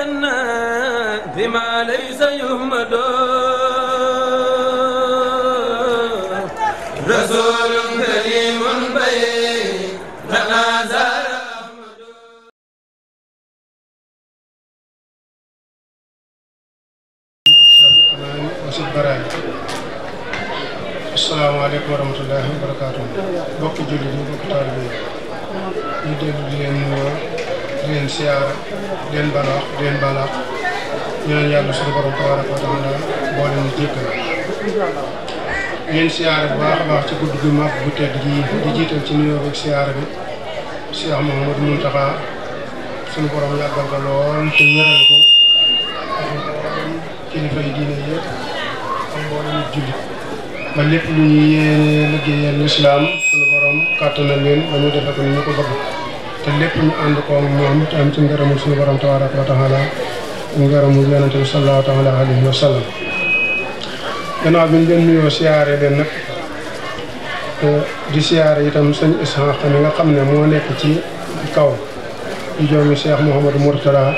لنا بما ليس يهمد رسول كريم بيننا زار asalaamaaleykum wa rahmatullahi wa barakaatu bokki jullit yi bokki taalibe yi ñu dellu di leen nuyoo di leen siyaara di leen balaax di leen balaax ñu naan yàlla suñu borom tabaaraka wa taala boole ñu jéggal leen siyaara bu baax a baax ci guddi gu mag bu tedd gi di jiital ci nuyoo bi siyaara bi Cheikh Mouhamadou Mountakha suñu borom yàggal ko lool te wéral ko kilifa yi diine yëpp ak mboolem jullit ba lépp lu ñuy yéene liggéeyal lislaam suñu borom kàttanal leen ba ñu defe ko ni ñu ko bëgg te lépp ñu ànd ko moom te am ci ngërëmul suñu borom tabaaraka wa taala ngërëmul yonente bi sallallahu taala alayhi wa sallam gannaaw bi ñu leen nuyoo siyaare leen nag di siyaare itam sëñ Ishaq mi nga xam ne moo nekk ci kaw di joomi Cheikh Mouhamadou Mourtada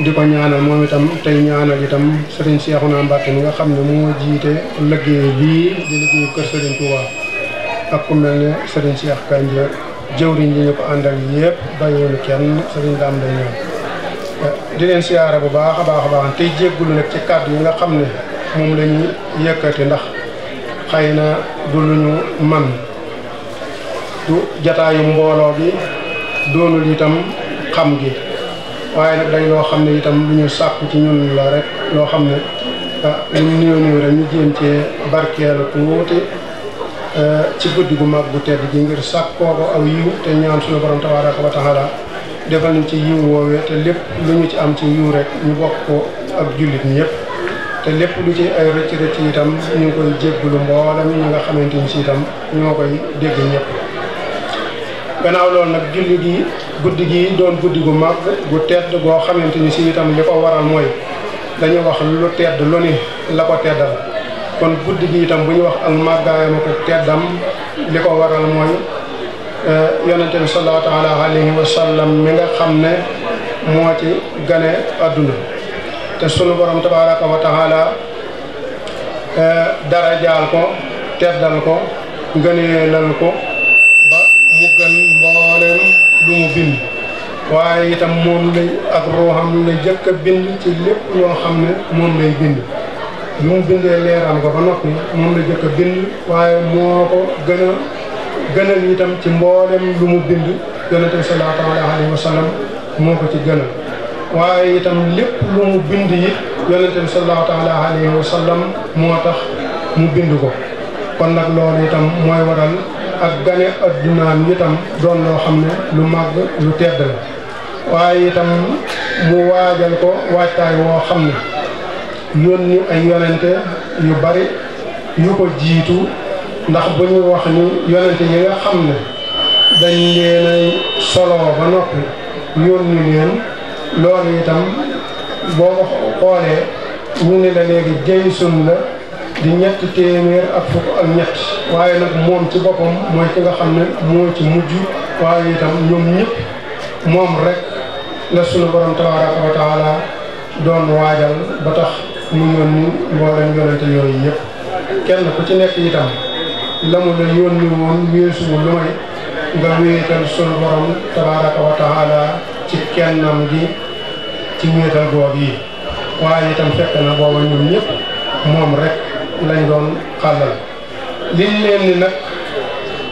di ko ñaanal moom itam tey ñaanal itam Serigne Cheikhouna Mbacké mi nga xam ne moo jiite liggéey bii di liggéeyu kër Serigne Touba ak ku mel ne Serigne Cheikh Kandia jëwriñ yi ñu ko àndal yëpp bàyyiwuñu kenn Serigne Dame day ñaan di leen siyaare bu baax a baax a baax tey jéggulu nag ci kàddu yi nga xam ne moom la ñu yëkkati ndax xëy na du lu ñu man du jataayu mbooloo bi doonul itam xam gi waaye nag dañ loo xam ne itam lu ñu sàkku ci ñun la rek loo xam ne lu ñu néew néew rek ñu jéem cee barkeelu tuuti ci guddi gu mag bu tedd gi ngir sàkkoo ko aw yiw te ñaan suñu borom tabaaraka wa taala defal ñu ci yiw woowee te lépp lu ñu ci am ci yiw rek ñu bokk ko ak jullit ñi yëpp te lépp lu ci ay rëcc rëcc itam ñu ngi koy jéggulu mboolem ñi nga xamante ni si itam ñoo koy dégg ñëpp gannaaw loolu nag julli gi guddi gi doon guddi gu mag gu tedd goo xamante ni si itam li ko waral mooy dañu wax lu tedd lu ni la ko teddal kon guddi gi itam bu ñu wax ak màggaayam ko teddam li ko waral mooy yonente bi sallallahu taala alayhi wa sallam mi nga xam ne moo ci gane adduna te sunu borom tabaraka wa taala darajaal ko teddal ko ngëneelal ko ba mu gën mbooleem lu mu bind waaye itam moom lay ak ruuxam la jëkk a bind ci lépp loo xam ne moom lay bind bi mu bindee leeral ko ba noppi moom la jëkk a bind waaye moo ko gënal itam ci mboolem lu mu bind yonente bi sallallahu alayhi wa sallam moo ko ci gënal waaye itam lépp lu mu bind it yonente bi sallallahu alayhi wa sallam moo tax mu bind ko kon nag loolu itam mooy waral ak gane addunaam itam doon loo xam ne lu màgg lu tedd la waaye itam mu waajal ko waajtaay woo xam ne yónni ay yonente yu bari yu ko jiitu ndax bu ñu wax ni yonente yi nga xam ne dañ leen solo ba noppi yónni leen loolu itam boo ko xoolee ñu ne la léegi jaysun la di 3 téeméer ak fukk ak ñett waaye nag moom ci boppam mooy ki nga xam ne moo ci mujj waaye itam ñoom ñëpp moom rek la sunu borom tabaraka wa taala doon waajal ba tax mu yónni mboolem yonente yooyu yëpp kenn ku ci nekk itam la mu la yónni woon weesuwul lu may nga wéetal sunu borom tabaraka wa taala ci kennam gi ci wéetal googu yi waaye itam fekk na booba ñoom ñëpp moom rek lañ doon xàllal liñ leen ni nag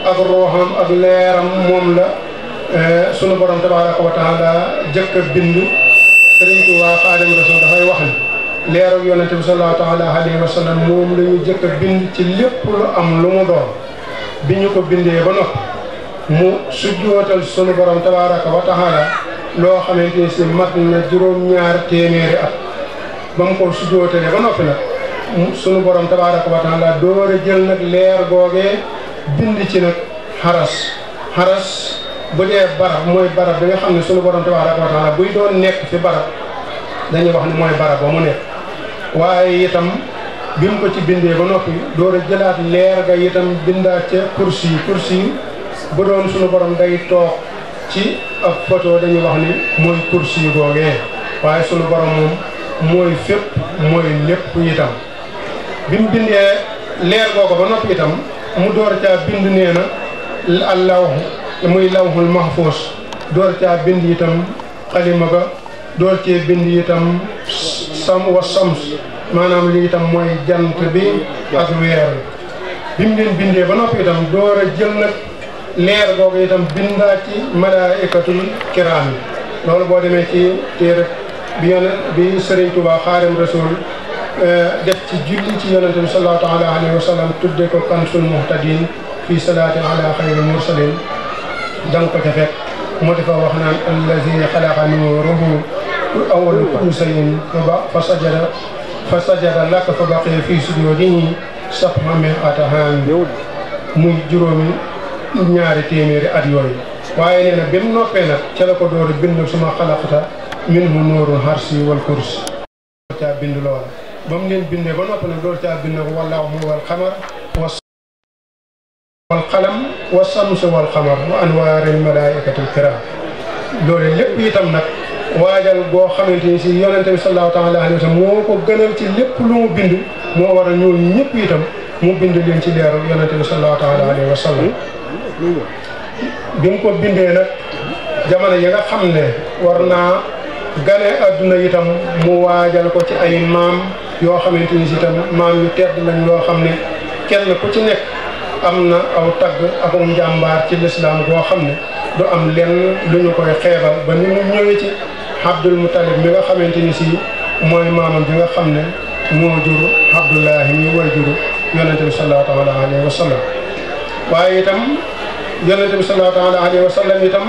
ak ruuxam ak leeram moom la sunu borom tabaraka wa taala jëkk a bind Sëriñ Tuubaa Xaadimu Rasuul dafay wax ni leeru yonente bi sallallahu taala alayhi wa sallam moom la ñu jëkk a bind ci lépp lu am lu mu doon bi ñu ko bindee ba noppi mu sujjootal sunu borom tabaraka wa taala loo xamante ni si mat na 2 téeméeri at ba mu ko sujjootalee ba noppi nag sunu borom tabaraka wa taala door a jël nag leer googee bind ci nag xaras bu dee barab mooy barab bi nga xam ne sunu borom tabaraka wa taala buy doon nekk fi barab dañuy wax ni mooy barab ba mu nekk waaye itam bi mu ko ci bindee ba noppi door a jëlaat leer ga itam bindaat ca kursi yi bu doon sunu borom day toog ci ab photo dañuy wax ni mooy kursi googee waaye sunu borom moom mooy fépp mooy lépp itam bi mu bindee leer googu ba noppi itam mu door caa bind nee na allawhu muy lawhul mahfuus door caa bind itam xalima ga door cee bind itam sams maanaam li itam mooy jant bi ak weer bi mu leen bindee ba noppi itam door a jël nag leer googu itam bindaa ci malaa'ikatul kiraam yi loolu boo demee ci téere bi Sëriñ Tuubaa Xaadimu Rasuul def ci julli ci yonente bi sallallahu taala alayhi wa sallam tudde ko kansul muhtadin fii salaati ala xayri mursalin danga ko ca fekk mu defa wax naan allazi xalaqa nuuruhu awwalu kulli shay'in fa sajada laka fa baqiya fii sujuudihi sab'a mi'ata aam muy juróomi ñaari téeméeri at yooyu waaye nee na bi mu noppee nag ca la ko door bind suma xalaqta minhu nuurul harsi wal kursi door caa bind loola ba mu leen bindee ba noppi nag door caa bind ko wallaahu wal xamar wal qalam wa samsu wal xamar wa anwaaril malaa'ikatil kiraam loolu lépp itam nag waajal boo xamante ni si yonente bi sallallahu taala alayhi wa sallam moo ko gënal ci lépp lu mu bind moo war a ñooñu ñëpp itam mu bind leen ci leeru yonente bi sallallahu taala alayhi wa sallam bi mu ko bindee nag jamono yi nga xam ne war naa gane adduna itam mu waajal ko ci ay maam yoo xamante ni si itam maam yu tedd lañ yoo xam ne kenn ku ci nekk am na aw tagg ak njàmbaar ci lislaam boo xam ne du am lenn lu ñu koy xeebal ba ni mu ñëwee ci Abdul Mutalib mi nga xamante ni si mooy maamam bi nga xam ne moo jur Abdullahi mi way juru yonente bi sallallahu taala alayhi wa sallam waaye itam yonente bi sallallahu taala alayhi wa sallam itam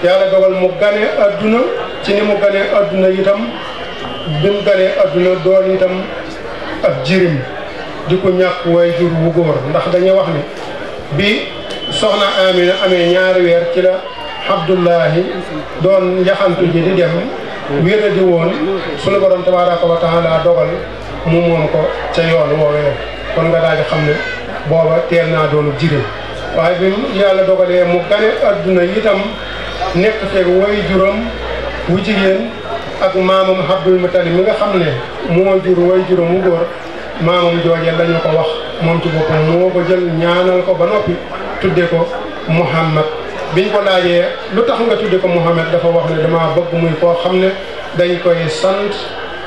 yàlla dogal mu gane adduna ci ni mu ganee adduna itam bi mu ganee adduna doon itam ak jirim di ko ñàkk way jur wu góor ndax dañuy wax ne bi soxna Amina amee ñaari weer ci la Abdullahi doon yaxantu ji di dem wéra di woon sunu borom tabaaraka wa taala dogal mu moom ko ca yoon woowee kon nga daal di xam ne booba teel naa doonu jirim waaye bi yàlla dogalee mu gane adduna itam nekk feeg way juram wu jigéen ak maamam Abdul Mutalib mi nga xam ne moo jur way juram wu góor maamam joojee lañu ko wax moom ci boppam moo ko jël ñaanal ko ba noppi tudde ko Muhammad biñ ko laajee lu tax nga tudde ko Muhammad dafa wax ne dama bëgg muy koo xam ne dañ koy sant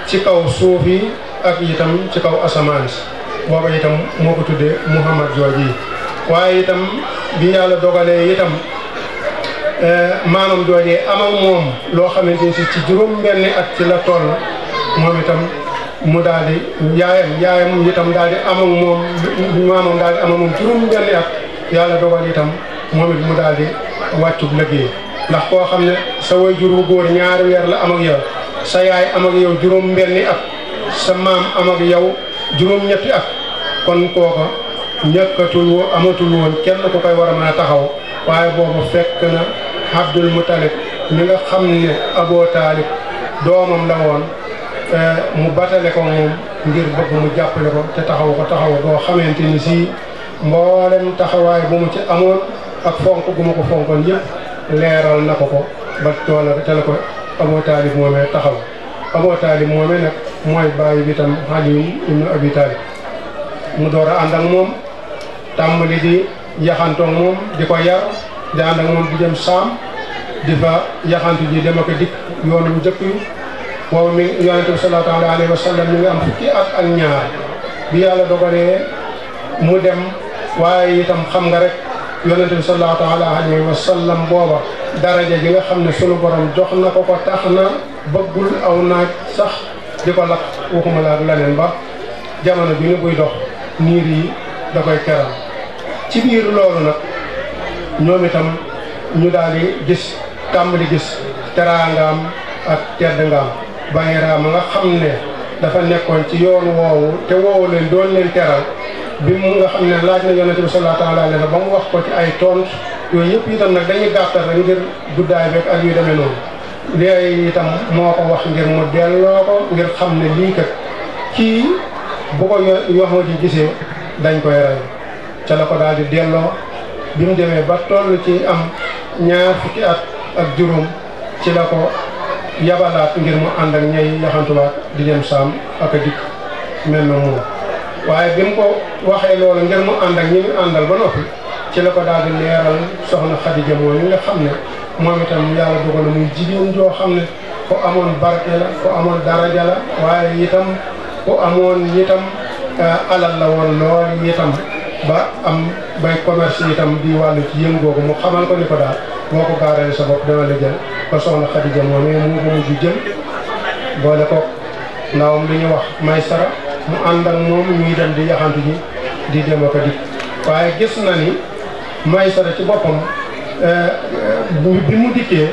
ci kaw suuf yi ak itam ci kaw asamaan si booba itam moo ko tuddee Muhammad jooji waaye itam bi yàlla dogalee itam maamam joojee amal moom loo xamante ni si ci juróom benni at ci la toll moom itam mu daal di yaayam itam daal di amal moom maamam daal di amal moom juróom benni at yàlla dogal itam moom it mu daal di wàccub liggéey ndax koo xam ne sa waajur wu góor ñaari weer la am ak yow sa yaay am ak yow juróom benni at sa maam am ak yow juróom ñetti at kon kooka ñëkkatul woo amatul woon kenn ku koy war a mën a taxaw waaye boobu fekk na Abdul Mutalib mi nga xam ne Abu Taalib doomam la woon mu batale ko moom ngir bëgg mu jàppale ko te taxaw ko taxaw boo xamante ni si mboolem taxawaay bu mu ci amoon ak fonk gu ma ko fonkoon yëpp leeral na ko ba toola te la ko Abu Taalib moomee taxaw Abu Taalib moomee nag mooy bàyyi bi tam Ali ibnu Abi Taalib mu door a ànd ak moom tàmbali di yaxantoog moom di ko yar di ànd ak moom di jëm saam di fa yaxantu ji dem ak dikk yoonu bu njëkk yi boobu mi yonente bi sallallahu alayhi wa sallam mi nga am fukki at ak ñaar bi yàlla dogalee mu dem waaye itam xam nga rek yonente bi sallallahu alayhi wa sallam booba daraja ji nga xam ne sunu borom jox na ko tax na bëggul aw naaj sax di ko lakk waxuma la ak leneen ba jamono bi ni buy dox niir yi da koy keral ci biir loolu nag ñoom itam ñu daal di gis tàmbali gis teraangaam ak tedd ngaam Bayra ma nga xam ne dafa nekkoon ci yoon woowu te woowu leen doon leen teral bi mu nga xam ne laaj na yonente bi sallallahu alayhi wa sallam ba mu wax ko ci ay tont yooyu yëpp itam nag dañuy gàttal rek ngir guddaay beeg ak yu demee noonu léegi itam moo ko wax ngir mu delloo ko ngir xam ne lii kat kii bu ko yoxoo ji gisee dañ koy rey ca la ko daal di delloo bi mu demee ba toll ci am ñaar fukki at ak juróom ci la ko yabalaat ngir mu ànd ak ñay yaxantuwaat di dem saam ak a dikk mel na moom waaye bi mu ko waxee loolu ngir mu ànd ak ñi mu àndal ba noppi ci la ko daal di leeral soxna Xadija moom mi nga xam ne moom itam yàlla dogal na muy jigéen joo xam ne ku amoon barke la ku amoon daraja la waaye itam ku amoon itam alal la woon lool itam ba am bay commerce itam di wàllu ci yëngoogu mu xamal ko ni ko daal boo ko gaaree sa bopp dama la jël ba soxna Xadija moom mu ko mujj jël boole ko ndawam li ñu wax Maysara mu ànd ak moom ñuy dem di yaxantu ji di dem ak a dikk waaye gis na ni Maysara ci boppam bi mu dikkee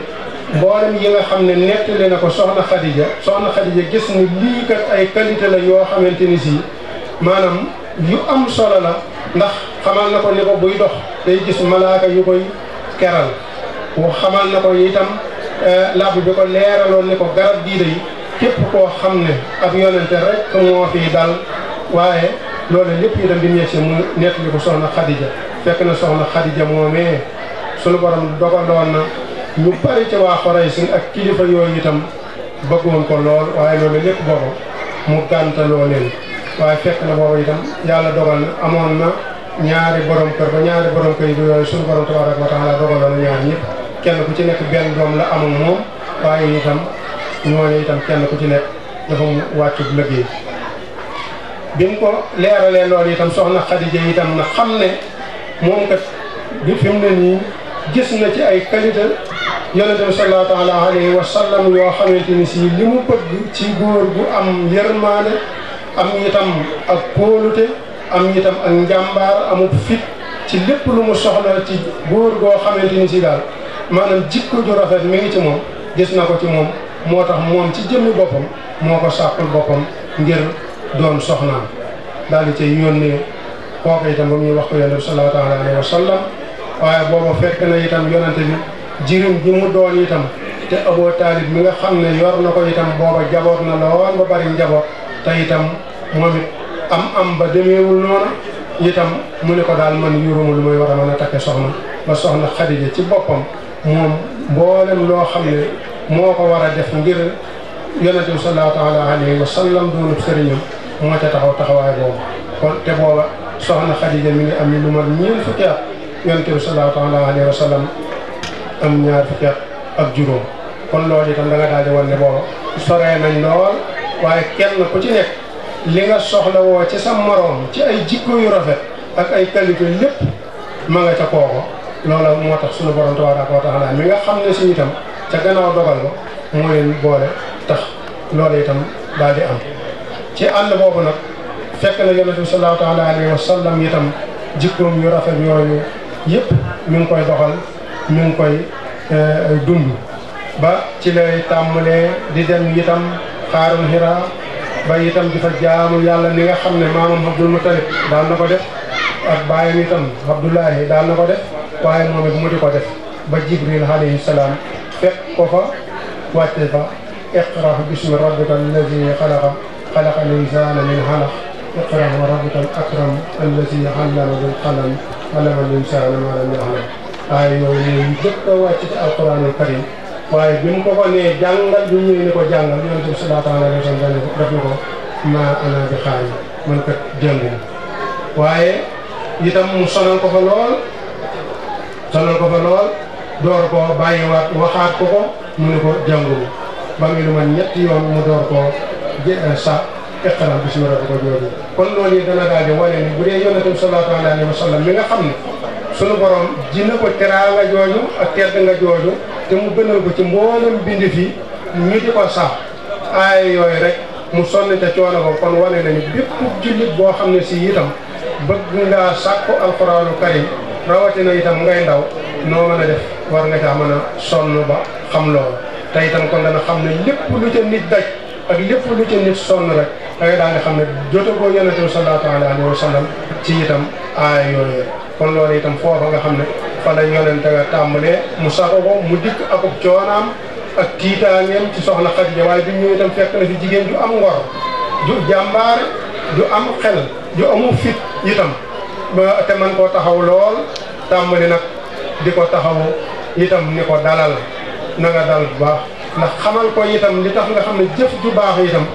mboolem yi nga xam ne nettali na ko soxna Xadija gis ni lii kat ay qualité la yoo xamante ni si maanaam yu am solo la ndax xamal na ko ni ko buy dox day gis malaaka yu koy keral xamal na ko itam làbb bi ko leeraloon ni ko garab gii day képp koo xam ne ab yonente rek moo fi dal waaye loolu lépp itam bi ñeeg si mu nettali ko soxna Xadija fekk na soxna Xadija moomee sunu borom dogaloon na ñu bari ci waa Xuraysin ak kilifa yooyu itam bëggoon ko lool waaye loolu lépp boobu mu gàntaloo leen waaye fekk na boobu itam yàlla dogal na amoon na ñaari borom kër ba ñaari borom kër yi yooyu sunu borom tabaaraka wa taala dogaloon na ñaar ñëpp kenn ku ci nekk benn doom la amul moom waaye itam ñooñu itam kenn ku ci nekk dafa mu wàccub liggéey bi mu ko leeralee loolu itam soxna Xadija itam na xam ne moom kat bi fi mu ne nii gis na ci ay qualité yonente bi sallallahu taala alayhi wa sallam yoo xamante ni si li mu bëgg ci góor gu am yërmaane am itam ak kóolute am itam ak njàmbaar amul fit ci lépp lu mu soxla ci góor goo xamante ni si daal maanaam jikko ju rafet mi ngi ci moom gis na ko ci moom moo tax moom ci jëmmi boppam moo ko sàkkul boppam ngir doon soxnaam daal di cay yónnee kooku itam ba muy wax ko yonente bi sallallahu taala alayhi wa sallam waaye booba fekk na itam yonente bi jirim ji mu doon itam te Abu Taalib mi nga xam ne yor na ko itam booba jaboot na lool ba bari njaboot te itam moom it am ba demeewul noonu itam mu ne ko daal man yuruma lu may war a mën a takke soxna ba soxna Xadija ci boppam moom mboolem loo xam ne moo ko war a def ngir yonente bi sallallahu taala alayhi wa sallam doonub sëriñam moo ca taxawaay boobu kon te booba soxna Xadija mi ngi am lu mat ñeent fukki at yonente bi sallallahu taala alayhi wa sallam am ñaar fukki at ak juróom kon loolu itam da nga daal di wan ne booba soree nañ lool waaye kenn ku ci nekk li nga soxla woo ci sa moroom ci ay jikko yu rafet ak ay qualité lépp ma nga ca kooko loola moo tax sunu borom tabaaraka wa taala mi nga xam ne si itam ca gannaaw dogal ba moo leen boole tax loola itam daal di am ci ànd boobu nag fekk na yonente bi sallallahu taala alayhi wa sallam itam jikkoom yu rafet yooyu yëpp mi ngi koy doxal mi ngi koy dund ba ci lay tàmbalee di dem itam xaarul Hira ba itam di fa jaamu yàlla ni nga xam ne maamam Abdul Mutalib daan na ko def ak baayam itam Abdullahi daan na ko def waaye moom it mu di ko def ba Jibril alayhi salaam fekk ko fa wàcce fa iqra bismi rabbika allazi xalaqa xalaqal insaana min alaq iqra wa rabbika al akram allazi allama bil qalam allama al insaana ma lam ya'lam waaye yooyu ñu jëkk a wàcc ci alquranul karim waaye bi mu ko ko nee jàngal bi ñëwee ne ko jàngal yonent bi sallallahu alayhi wa sallam def na ko maa ana bi xaay man kat jàngu waaye itam mu sonal ko fa lool door ko bàyyiwaat waxaat ko mu ne ko jàngu ba muy lu man ñetti yoon mu door koo sa iqra bismi rabbika jooju kon loolu yi dana daal di wane ni bu dee yonent bi sallallahu alayhi wa sallam mi nga xam ne sunu borom ji na ko teraanga jooju ak tedd nga jooju te mu gënal ko ci mboolem bindi fi ñu di ko sax aay yooyu rek mu sonn ca coono ko kon wane nañu bépp jullit boo xam ne si itam bëgg ngaa sàkku alquraanu karim rawatina itam ngay ndaw noo mën a def war nga caa mën a sonn ba xam loolu te itam kon dana xam ne lépp lu ca nit daj ak lépp lu ca nit sonn rek da ngay daal di xam ne jotagoo yonente bi sallallahu alayhi wa sallam ci itam aay yooyu kon loolu itam foofa nga xam ne fa la yonente nga tàmbalee mu saxo ko mu dikk akub coonaam ak tiitaangeem ci soxna Xadija waaye bi ñu itam fekk na fi jigéen ju am ngor ju jàmbaare ju am xel ju amu fit itam ba te man koo taxaw lool tàmbali nag di ko taxaw itam ni ko dalal na nga dal bu baax ndax xamal ko itam li tax nga xam ne jëf ju baax itam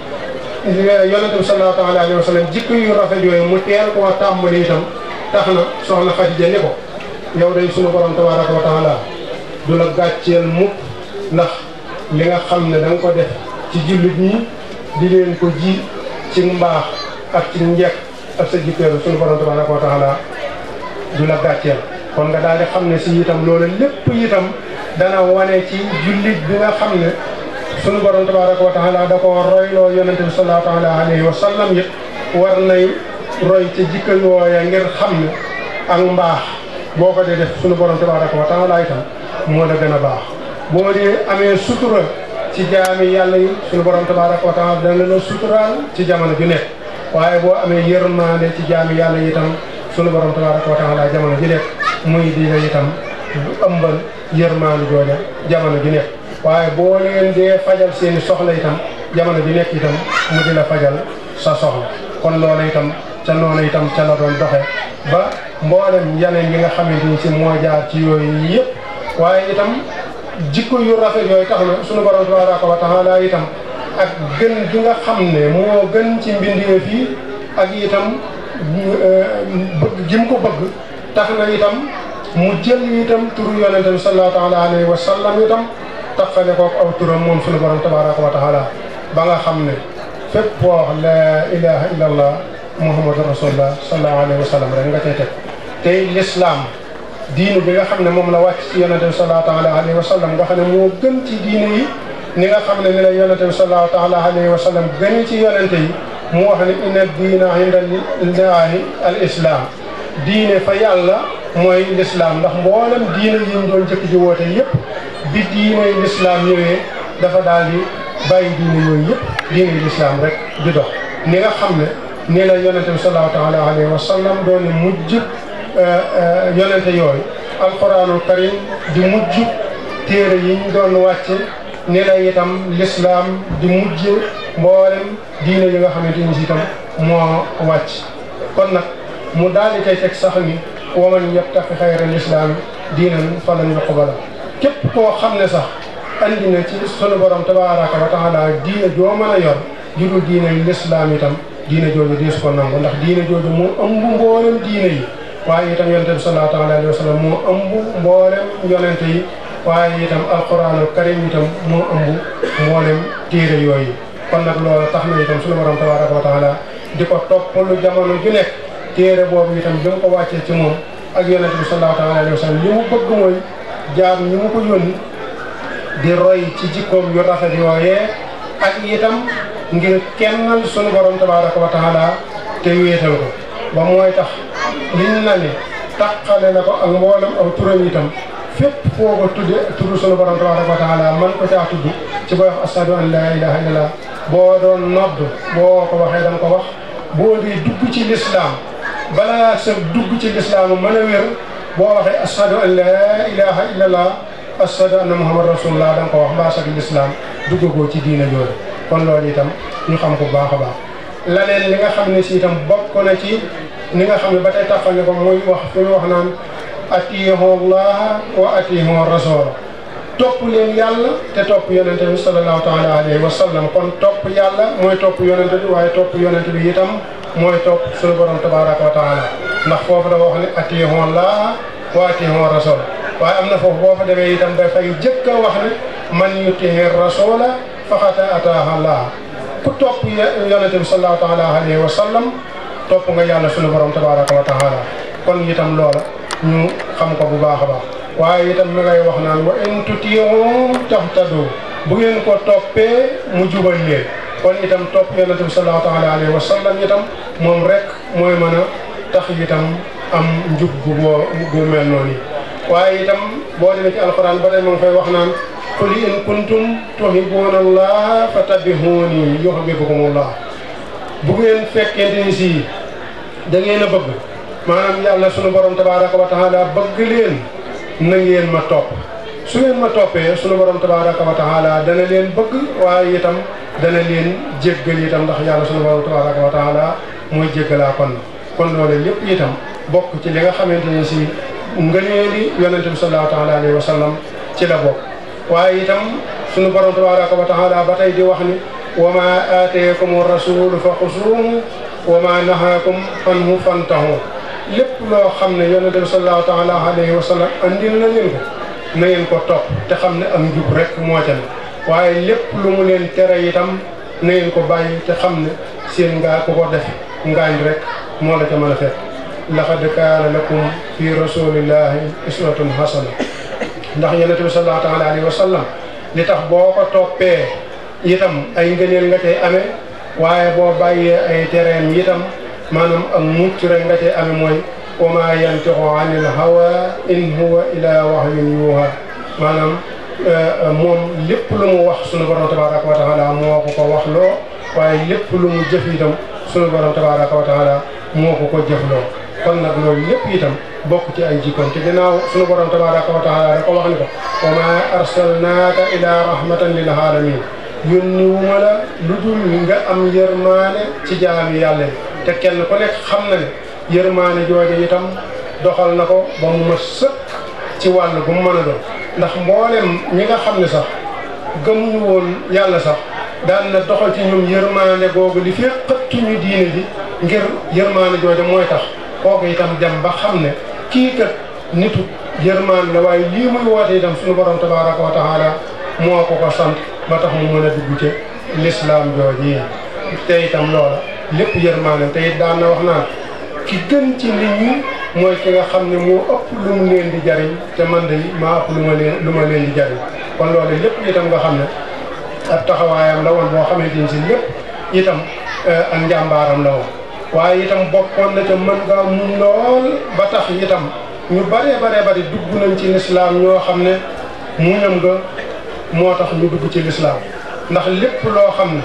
yonente bi sallallahu alayhi wa sallam jikko yu rafet yooyu mu teel koo tàmbali itam tax na soxna Xadija ni ko yow day sunu borom tabaraka wa taala du la gàcceel mukk ndax li nga xam ne da nga ko def ci jullit ñi di leen ko ji ci mbaax ak ci njekk ak sa jikko sunu borom tabaraka wa taala du la gàcceel kon nga daal di xam ne si itam loolu lépp itam dana wane ci jullit bi nga xam ne sunu borom tabaraka wa taala da ko royloo yonente bi sallallahu alayhi wa sallam it war nay roy ci jikko yooya ngir xam ne ak mbaax boo ko dee def sunu borom tabaraka wa taala itam moo la gën a baax boo dee amee sutura ci jaami yàlla yi sunu borom tabaraka wa taala dana la suturaal ci jamono ju nekk waaye boo amee yërmande ci jaami yàlla yi itam sunu borom tabaraka wa taala jamono ju nekk muy di la itam ëmbal yërmande jooja jamono ju nekk waaye boo leen dee fajal seeni soxla itam jamono ju nekk itam mu di la fajal sa soxla kon loola itam ca noonu itam ca la doon doxe ba mboolem yeneen yi nga xamante ni si moo jaar ci yooyu yëpp waaye itam jikko yu rafet yooyu tax na sunu borom tabaraka wa taala itam ak gën gi nga xam ne moo gën ci mbindeef yi ak itam bëgg gi mu ko bëgg tax na itam mu jël itam turu yonente bi sallallahu alayhi wa sallam itam taxale kook aw turam moom sunu borom tabaraka wa taala ba nga xam ne fépp boo wax la ilaha illa allah muhammadu rasulullah sallallahu alayhi wa sallam rek nga cay teg tey l'islam diine bi nga xam ne moom la wàcc ci yonente bi sallallahu alayhi wa sallam nga xam ne moo gën ci diine yi ni nga xam ne ni la yonente bi sallallahu alayhi wa sallam gën ci yonente yi mu wax ne inna diina inda llahi al islam diine fa yàlla mooy l'islam ndax mboolem diine yi ñu doon jëkk ji woote yëpp bi diine l'islam ñëwee dafa daal di bàyyi diine yooyu yëpp diine l'islam rek di dox ni nga xam ne ni la yonente bi sallallahu alayhi wa sallam doon mujj yonente yooyu alquranul karim di mujj téere yi ñu doon wàcce ni la itam l'islam di mujj mboolem diine yi nga xamante ni si itam moo wàcc kon nag mu daal di koy teg sax ni waman yabtaqi xayra l'islam diinan falan yuqbala képp koo xam ne sax andi na ci sunu borom tabaraka wa taala diine joo mën a yor judul diine l'islam itam diine jooju deesu ko nangu ndax diine jooju moo ëmb mboolem diine yi waaye itam yonente bi sallallahu alayhi wa sallam moo ëmb mboolem yonente yi waaye itam alquranul karim itam moo ëmb mboolem téere yooyu kon nag loolu tax na itam sunu borom tabaraka wa taala di ko topp lu jamono ju nekk téere boobu itam bi mu ko wàccee ci moom ak yonente bi sallallahu alayhi wa sallam li mu bëgg mooy jaam ñi mu ko yónni di roy ci jikkoom yu rafet yooyee ak itam ngir kennal sunu borom tabaraka wa taala te wéetal ko ba mooy tax liñ na ne taqale na ko ak mboolem aw turam itam fépp foo ko tudde tudd sunu borom tabaraka wa taala man ko caa tudd ci booy wax ashadu an la ilaha illallah boo doon nodd boo ko waxee danga ko wax boo dee dugg ci l'islam balaa sa dugg ci l'islam mën a wér boo waxee ashadu an la ilaha illallah ashadu anna muhammad rasulullah da nga ko wax mbaa sax l'islam duggagoo ci diina jooju kon loolu itam ñu xam ko baax a baax laneen li nga xam ne si itam bokk na ci ni nga xam ne ba tey taxal ne ko muy wax fi mu wax naan atiihu llaha wa atiihu rasula topp leen yàlla te topp yonente bi sallallahu taala alayhi wa sallam kon topp yàlla mooy topp yonente bi waaye topp yonente bi itam mooy topp suñu borom tabaraka wa taala ndax foofu dafa wax ne atiihu llaha wa atiihu rasula waaye am na foofu boo fa demee itam dafay jëkk a wax ne man yutihi rasula faqad ataaha llaha ku topp yonente bi sallallahu taala alayhi wa sallam topp nga yàlla sunu borom tabaraka wa taala kon itam loola ñu xam ko bu baax a baax waaye itam mi ngay wax naan wa in tutii'u tahtadu bu ngeen ko toppee mu jubal leen kon itam topp yonente bi sallallahu taala alayhi wa sallam itam moom rek mooy mën a tax itam am njub bu mel noonu waaye itam boo demee ci alquran ba tey mu ngi fay wax naan qul in kuntum tuhibbuuna allaha fattabi'uuni yuhbibkumullah bu ngeen fekkente ni si da ngeen a bëgg maanaam yàlla sunu borom tabaraka wa taala bëgg leen na ngeen ma topp su ngeen ma toppee sunu borom tabaraka wa taala dana leen bëgg waaye itam dana leen jéggal itam ndax yàlla sunu borom tabaraka wa taala mooy jéggalaa kon loolu lépp itam bokk ci li nga xamante ni si ngëneeli yonente bi sallallahu taala alayhi wa sallam ci la bokk waaye itam sunu borom tabaraka wa taala ba tey di wax ni wa ma aataakum rasulu fa xusuuhu wa ma nahaakum anhu fantahu lépp loo xam ne yonent bi sallallahu taala alayhi wa sallam andil na leen ko na ngeen ko topp te xam ne am njub rek moo ca ne waaye lépp lu mu leen tere itam na ngeen ko bàyyi te xam ne seen ngaa ku ko def ngaañ rek moo la ca mën a fekk laqad kaana lakum fi rasulillahi uswatun hasana ndax yonent bi sallallahu taala alayhi wa sallam li tax boo ko toppee itam ay ngëneel nga cay amee waaye boo bàyyee ay tereem itam maanaam ak mucc rek nga cay amee mooy wa maa yantiqu anil hawa in huwa ila wahyun yuha maanaam moom lépp lu mu wax sunu borom tabaraka wa taala moo ko ko wax loo waaye lépp lu mu jëf itam sunu borom tabaraka wa taala moo ko ko jëfloo kon nag loolu lépp itam bokk ci ay jikkoom te ginnaaw sunu borom tabaraka wa taala da ko wax ni ko wa maa arsalnaaka ila rahmatan lil alamin yónni wu ma la lu dul nga am yërmaane ci jaami yàlla yi te kenn ku nekk xam na ne yërmaane jooje itam doxal na ko ba mu ma sëkk ci wàll bu mu mën a doon ndax mboolem ñi nga xam ne sax gëmuñu woon yàlla sax daan na doxal ci ñoom yërmaane googu li fi xëttuñu diine ji ngir yërmaane jooje mooy tax kooku itam dem ba xam ne kii kat nitu yërmaane la waaye lii muy woote itam suñu borom tabaraka wa taala moo ko ko sant ba tax mu mën a dugg ci l'islam jooji te itam loola lépp yërmaane te it daan na wax naan ki gën ci nit ñi mooy ki nga xam ne moo ëpp lu mu leen di jariñ te man de maa ëpp lu ma leen di jariñ kon loolu lépp itam nga xam ne ab taxawaayam la woon boo xamante ni si lépp itam ak njàmbaaram la woon waaye itam bokkoon na ca mën ngaa muñ lool ba tax itam ñu baree bari dugg nañ ci lislaam ñoo xam ne muñam nga moo tax ñu dugg ci lislaam ndax lépp loo xam ne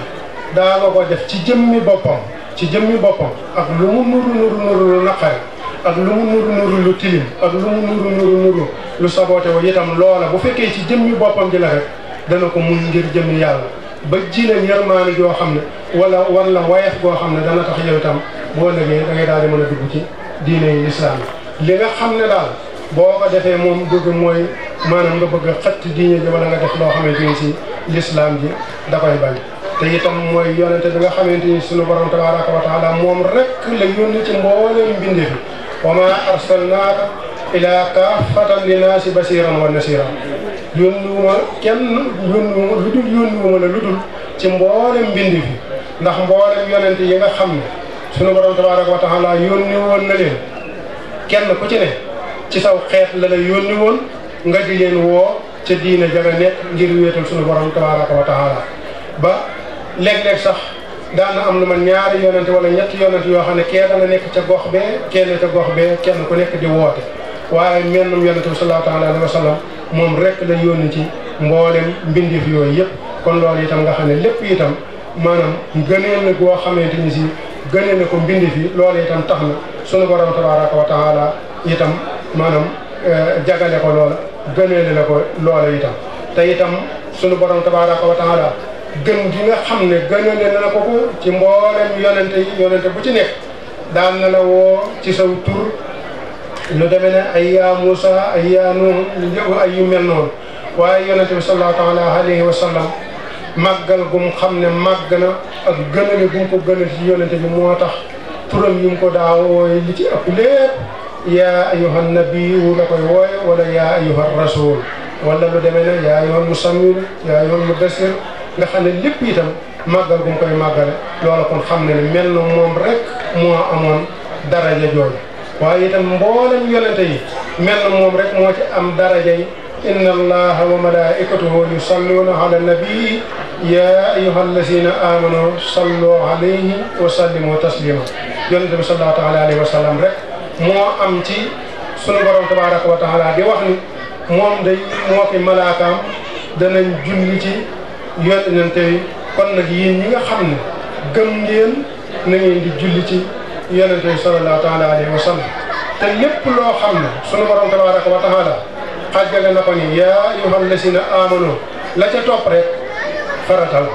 daa nga ko def ci jëmmi boppam ak lu mu nuru lu naqari ak lu mu nuru lu tilim ak lu mu nuru lu saboote wo itam loola bu fekkee ci jëmmi boppam ji la rek dana ko mun ngir jëmmi yàlla ba ji leen yërmaani joo xam ne wala wayef goo xam ne dana tax yow itam boo lëgee da ngay daal di mën a dugg ci diine yi lislaam yi li nga xam ne daal boo ko defee moom bëgg mooy maanaam nga bëgg a xëtt diine ji wala nga def loo xamante ni si lislaam ji da koy bañ te itam mooy yonente bi nga xamante ni sunu borom tabaraka wa taala moom rek la yónni ci mbooleem mbindeef yi wa ma arsalnaaka ila kaafatan linnaasi basiran wa nasiran yónniwuma kenn yónniwuma la lu dul ci mboolem mbindeef yi ndax mboolem yonente yi nga xam ne sunu borom tabaraka wa taala yónni woon na leen kenn ku ci ne ci saw xeet la la yónni woon nga di leen woo ca diina jaga nekk ngir wéetal sunu borom tabaraka wa taala ba léeg-léeg sax daana am lu ma ñaari yonente wala ñetti yonente yoo xam ne kee dana nekk ca gox bee kenn ca gox bee kenn ku nekk di woote waaye mennum yonente bi sallallahu taala alayhi wa sallam moom rek la yónni ci mboolem mbindeef yooyu yëpp kon loolu itam nga xam ne lépp itam maanaam gënee na goo xamante ni si gënee na ko mbindeef yi loolu itam tax na sunu borom tabaraka wa taala itam maanaam jagale ko loola gënee la ko loola itam te itam sunu borom tabaraka wa taala gën gi nga xam ne gënale na ko ko ci mboolem yonente bu ci nekk daan na la woo ci saw tur lu demee ne ay yaa Muusa ay yaa Nuux ay yu mel noonu waaye yonente bi sallallahu taala alayhi wa sallam màggal gum xam ne màgg na ak gënale gum ko gënal ci yonente bi moo tax turam yi mu ko daa wooye li ci ëpp lépp yaa ayyuhan nabiyyu la koy wooye wala yaa ayyuhan rasul wala lu demee ne yaa ayyuhan musammil yaa ayyuhan mudassir nga xam ne lépp itam màggal gum koy màggale loola kon xam ne ne mel na moom rek moo amoon daraja jooju waaye itam mboolem yonente yi mel na moom rek moo ci am daraja yi inna allaha wa malaikatahu yusalluna ala nabii ya ayyuha allazina amanu sallu alayhi wa sallimu taslima yonente bi sallallahu taala alayhi wa sallam rek moo am ci sunu borom tabaraka wa taala di wax ni moom day moo ki malaakaam danañ julli ci yonente yi kon nag yéen ñi nga xam ne gëm ngeen na ngeen di julli ci yonente yi sallallahu taala alayhi wa sallam te lépp loo xam ne sunu borom tabaraka wa taala xàjjale na ko ni yaa ayyuhal lazina amanu la ca topp rek faratal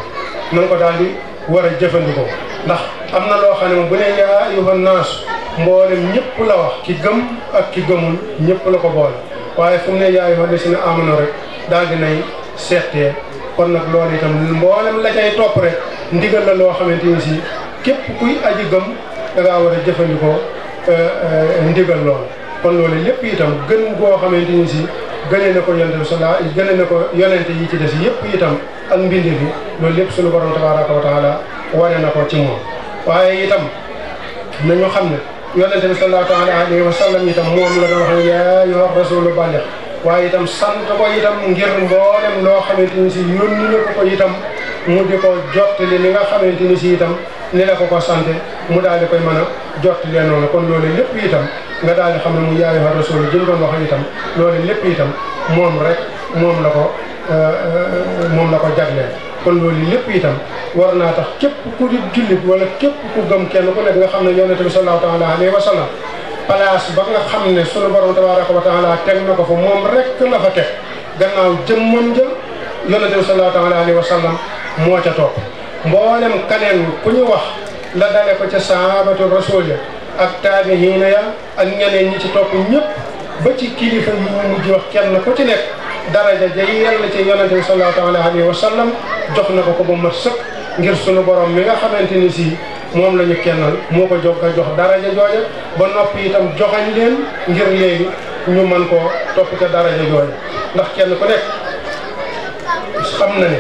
na nga ko daal di war a jëfandikoo ndax am na loo xam ne moom bu ne yaa ayyuhan naas mboolem ñëpp la wax ki gëm ak ki gëmul ñëpp la ko boole waaye fu mu ne yaa ayyuhal lazina amanu rek daal di nay seetee kon nag loolu itam mboolem la cay topp rek ndigal la loo xamante ni si képp kuy aji gëm da ngaa war a jëfandikoo ndigal loolu kon loolu lépp itam gën goo xamante ni si gënee na ko yonente bi gënee na ko yonente yi ci des yëpp itam ak mbindi bi loolu lépp suñu borom tabaraka wa taala wane na ko ci moom waaye itam nañu xam ne yonente bi sallallahu alayhi wa sallam itam moom la doon wax ne yaa ayyuha rasulu balligh waaye itam sant ko itam ngir mboolem loo xamante ni si yónni na ko itam mu di ko jottali li nga xamante ni si itam ni la ko sante mu daal di koy mën a jottali noonu kon loolu lépp itam nga daal di xam ne mu yaa ayyuha rasulu jëm doon wax itam loolu lépp itam moom rek moom la ko jagleel kon loolu lépp itam war naa tax képp ku di jullit wala képp ku gëm kenn ku nekk nga xam ne yonente bi sallallahu alayhi wa sallam place ba nga xam ne sunu borom tabaraka wa taala teg na ko fa moom rek la fa teg gannaaw jëmmam jëm yonente bi sallallahu alayhi wa sallam moo ca topp mboolem kaneen ku ñu wax la dale ko ca sahabatu rasul ya ak taabihiina ya ak ñeneen ñi ci topp ñëpp ba ci kilifa yi ñu mujj wax kenn ku ci nekk daraja ja yàlla ci yonente bi sallallahu alayhi wa sallam jox na ko ba mat sëkk ngir sunu borom mi nga xamante ni si moom la ñu kennal moo ko jox daraja jooja ba noppi itam joxañ leen ngir léegi ñu mën koo topp ca daraja jooja ndax kenn ku nekk xam na ne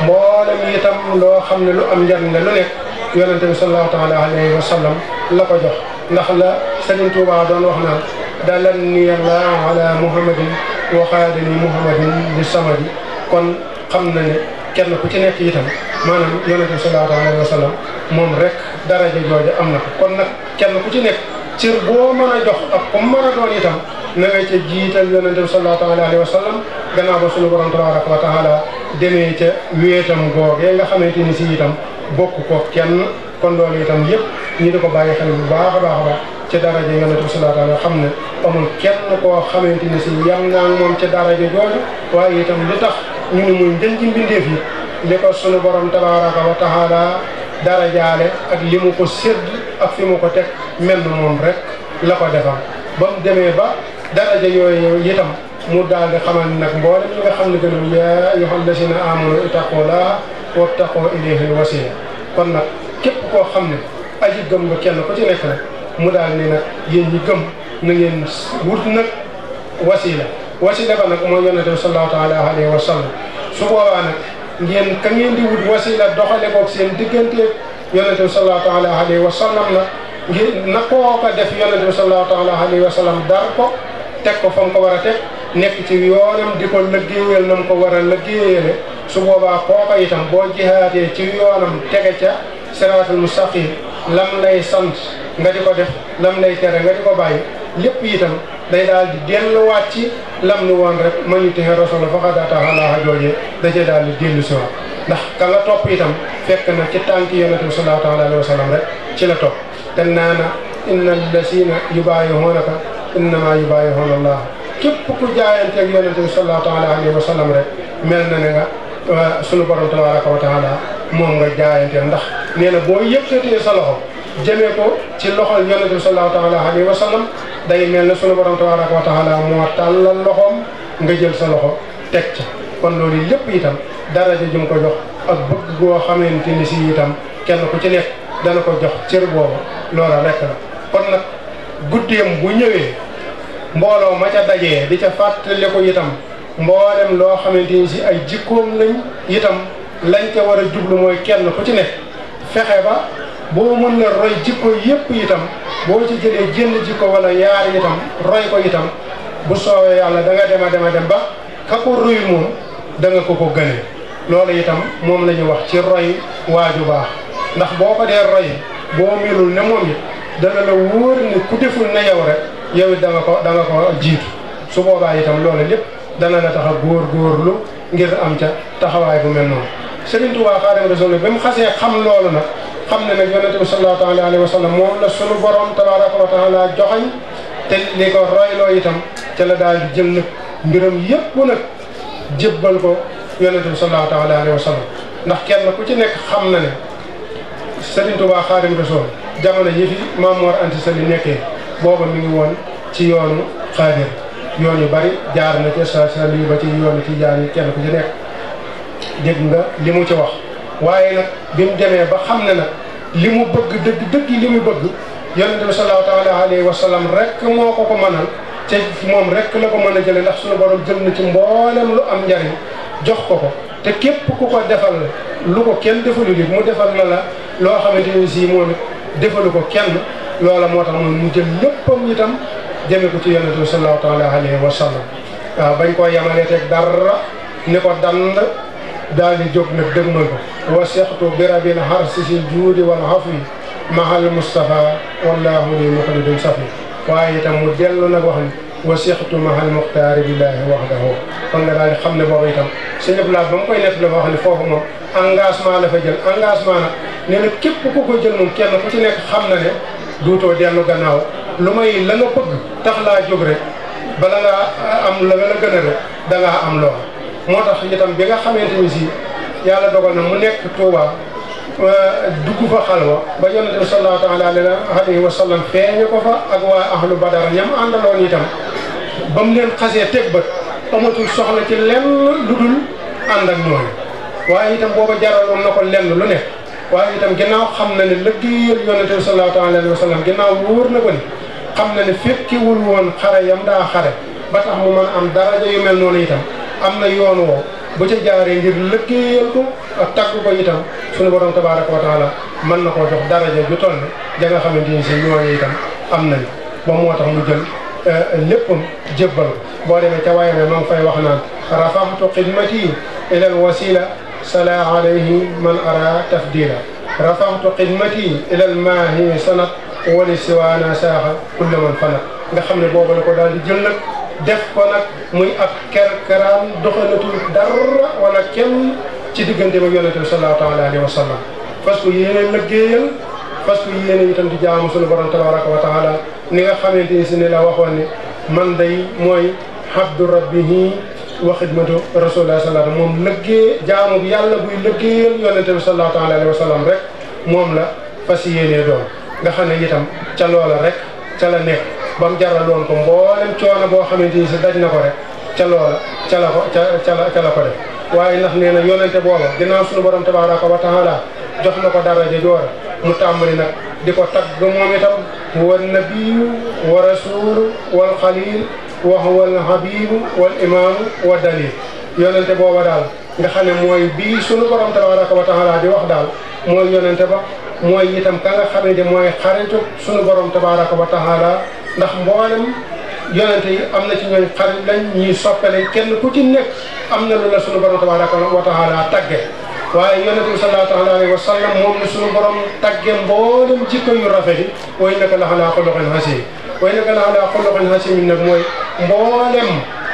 mboolem itam loo xam ne lu am njariñ la lu nekk yonente bi sallallahu alayhi wa sallam la ko jox ndax la Sëriñ Tuubaa doon wax naan dalanni Allah ala muhammadin wa xaadani muhammadin bi samadi kon xam na ne kenn ku ci nekk itam maanaam yonente bi sallallahu alayhi wa sallam moom rek daraja jooja am na ko kon nag kenn ku ci nekk cër boo mën a jox ak ku mën a doon itam na nga ca jiital yonente bi sallallahu alayhi wa sallam gannaaw ba suñu borom tabaraka wa taala demee ca wéetam googee nga xamante ni si itam bokk ko kenn kon loolu itam yëpp ñi di ko bàyyi xel bu baax a baax a baax ci daraja yonente bi sallallahu alayhi wa sallam xam ne amul kenn koo xamante ni si yam naa moom ca daraja jooju waaye itam li tax ñu ne muy ngën ji mbindeef yi li ko sunu borom tabaraka wa taala darajaale ak li mu ko sédd ak fi mu ko teg mel moom rek la ko defal ba mu demee ba daraja yooyu itam mu daal di xamal nag mboolem ñi nga xam ne gënum yaa ayyuhal lazina amanu ittaqullaha wattaqu ilayhil wasila kon nag képp koo xam ne aji gëm nga kenn ku ci nekk rek mu daal ni nag yéen ñi gëm na ngeen wut nag wasila ba nag mooy yonente bi sallallahu alayhi wa sallam su boobaa nag ngeen ka ngeen di wut wasila doxale koog seen diggante yonente bi sallallahu alayhi wa sallam nag ngir na koo ko def yonente bi sallallahu alayhi wa sallam dar ko teg ko fa mu ko war a teg nekk ci yoonam di ko lëggéeyal na mu ko war a lëggéeyale su boobaa kooka itam boo jihaatee ci yoonam tege ca siraatul mustaqim lam lay sant nga di ko def lam lay tere nga di ko bàyyi lépp itam day daal di delluwaat ci lam ni woon rek man yuti rasul faqad ataa Allaha joojee da cee daal di dellu si waat ndax ka nga topp itam fekk na ci tànk yonente bi sallallahu alayhi wa sallam rek ci la topp te naana inna allasina yubaayi'uunaka innama yubaayi'uuna Allah képp ku jaayanteeg yonente bi sallallahu alayhi wa sallam rek mel na ne nga sunu borom tabaraka wa taala moom nga jaayanteel ndax nee na boo yëkkatee sa loxo jëmee ko ci loxol yonente bi sallallahu alayhi wa sallam day mel ne sunu borom tabaraka wa taala moo tàllal loxoom nga jël sa loxo teg ca kon loolu lépp itam daraja jum ko jox ak bëgg goo xamante ni si itam kenn ku ci nekk dana ko jox cër boobu loola rekk la kon nag guddeem bu ñëwee mbooloo ma ca dajee di ca fàttali ko itam mboolem loo xamante ni si ay jikkoom lañ itam lañ ca war a jublu mooy kenn ku ci nekk fexe ba boo mën na roy jikko yépp itam boo ci jëlee jënd jikko wala yaar itam roy ko itam bu soowee yàlla da nga dem ba ka ko roy moom da nga ko gënee loolu itam moom la ñu wax ci roy waaju baax ndax boo ko dee roy boo melul ne moom it dana la wóor ni ku deful ne yow rek yow it da nga ko jiitu su boobaa itam loolu lépp dana la tax a góorgóorlu ngir am ca taxawaay bu mel noonu Sëriñ Tuubaa Xaadimu Rasuul ba mu xasee xam loolu nag xam ne nag yonente bi sallallahu alayhi wa sallam moom la sunu borom tabaraka wa taala joxañ te li ko royloo itam ca la daal di jël nag mbiram yépp nag jébbal ko yonente bi sallallahu alayhi wa sallam ndax kenn ku ci nekk xam na ne Sëriñ Tuubaa Xaadimu Rasuul jamono yi fi Maam Mor Anta Sali nekkee booba mi ngi woon ci yoonu xaadir yoon yu bari jaar na ca sa lii ba ci yoonu ci jaar yi kenn ku ci nekk dégg nga li mu ci wax waaye nag bi mu demee ba xam ne nag li mu bëgg dëgg li mu bëgg yonente bi sallallahu taala alayhi wa sallam rek moo ko mënal te moom rek la ko mën a jële ndax suñu borom jël na ci mboolem lu am njariñ jox ko te képp ku ko defal lu ko kenn defalu li mu defal la loo xamante ni si moom it defalu ko kenn loola moo tax moom mu jël léppam itam jëme ko ci yonente bi sallallahu taala alayhi wa sallam waaw bañ koo yemalee teg dara ni ko dand daal di jóg nag dëgmal ko wa sextu birabil harsi si juudi wal hafi mahal Mustafa wallahu li muxlidun safi waaye itam mu dellu nag wax ni wa sextu mahal muxtaari billahi waxdahu kon nga daal di xam ne boobu itam sëñ Abdou Lahad ba mu koy nett la wax ni foofu moom engagement la fa jël engagement nag nee na képp ku ko jël moom kenn ku ci nekk xam na ne duutoo dellu gannaaw lu may la nga bëgg tax laa jóg rek bala ngaa am la nga la gën a rek da ngaa am loo moo tax itam bi nga xamante ni si yàlla dogal na mu nekk Tuuba dugg fa xalwa ba yonente bi sallallahu taala alayhi wa sallam feeñe ko fa ak waa ahlu badar ñam àndaloon itam ba mu leen xasee teg bët amatul soxla ci lenn lu dul ànd ak ñooñu waaye itam booba jaraloon na ko lenn lu nekk waaye itam ginnaaw xam na ne liggéeyal yonente bi sallallahu taala alayhi wa sallam ginnaaw wóor na ko ni xam na ne fekkiwul woon xare yam daa xare ba tax mu mën a am daraja yu mel noonu itam am na yoon woo bu ca jaaree ngir liggéeyal ko ak tagg ko itam suñu borom tabaraka wa taala mën na koo jox daraja ju toll ne ja nga xamante ni si ñooñu itam am nañ ba moo tax mu jël léppam jébbal ko boo demee ca waaye ma ngi fay wax naan rafaxtu xidmati ila al wasila sala alayhi man ara tafdila rafaxtu xidmati ila al maahi sanat wali siwaana saaxa kulla man fanat nga xam ne boobu la ko daal di jël nag def ko nag muy ab kerkeraan doxalatul dara wala kenn ci diggante ba yonente bi sallallahu taala alayhi wa sallam parce que yéene lëggéeyal parce que yéene itam di jaamu suñu borom tabaraka wa taala ni nga xamante ni si ne la waxoon ni man day mooy habdu rabbihi wa xidmatu rasulullah sallallahu moom lëggee jaamu bi yàlla buy lëggéeyal yonente bi sallallahu taala alayhi wa sallam rek moom la fas yéenee doon nga xam ne itam ca loola rek ca la nekk ba mu jaraloon ko mboolem coono boo xamante ni si daj na ko rek ca loola ca la ko def waaye ndax nee na yonente booba ginnaaw suñu borom tabaraka wa taala jox na ko daraja joora mu tàmbali nag di ko tagg moom itam huwa nabiyu wa rasulu wal xalil wa huwa al habibu wal imamu wa dalil yonente booba daal nga xam ne mooy bii suñu borom tabaraka wa taala di wax daal mooy yonente ba mooy itam ka nga xam ne mooy xaritu suñu borom tabaraka wa taala ndax mboolem yonente yi am na ci ñooñ xarit lañ ñii soppe lañ kenn ku ci nekk am na lu la suñu borom tabaraka wa taala tagge waaye yonente bi sallallahu alayhi wa sallam moom la suñu borom tagge mboolem jikko yu rafet yi way naka la xalaa xuluqin hasim way naka la xalaa xuluqin hasim nag mooy mboolem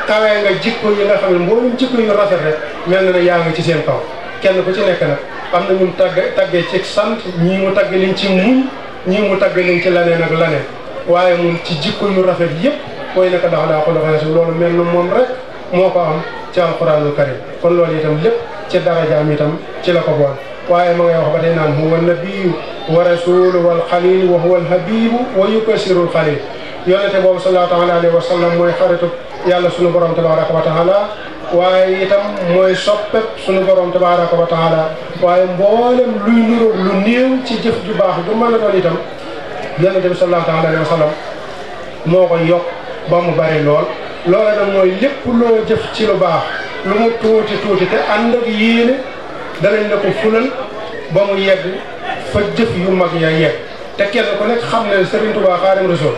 kawee nga jikko yi nga xam ne mboolem jikko yu rafet rek mel na ne yaa ngi ci seen kaw kenn ku ci nekk nag am na ñun taggee ci sant ñii mu tagge liñ ci muñ ñii mu tagge liñ ci laneen ak laneen waaye moom ci jikko yu rafet yëpp way naka la xalaa xuluqin hasim loolu mel na moom rek moo ko am ci alquranul karim kon loolu itam lépp ci darajaam itam ci la ko bool waaye ma ngay wax ba tey naan huwa nabiyu wa rasulu wal xalil wa huwa al habibu wa yukasirul xalil yonente boobu sallallahu alayhi wa sallam mooy xaritu yàlla sunu borom tabaraka wa taala waaye itam mooy soppeb sunu borom tabaraka wa taala waaye mboolem luy nuru lu néew ci jëf ju baax du mën a doon itam yonente bi sallallahu alayhi wa sallam moo koy yokk ba mu bari lool loola nag mooy lépp loo jëf ci lu baax lu mu tuuti tuuti te ànd ak yéene danañ la ko fulal ba mu yegg fa jëf yu mag ya yegg te kenn ku nekk xam ne Serigne Touba Xaadimu Rasuul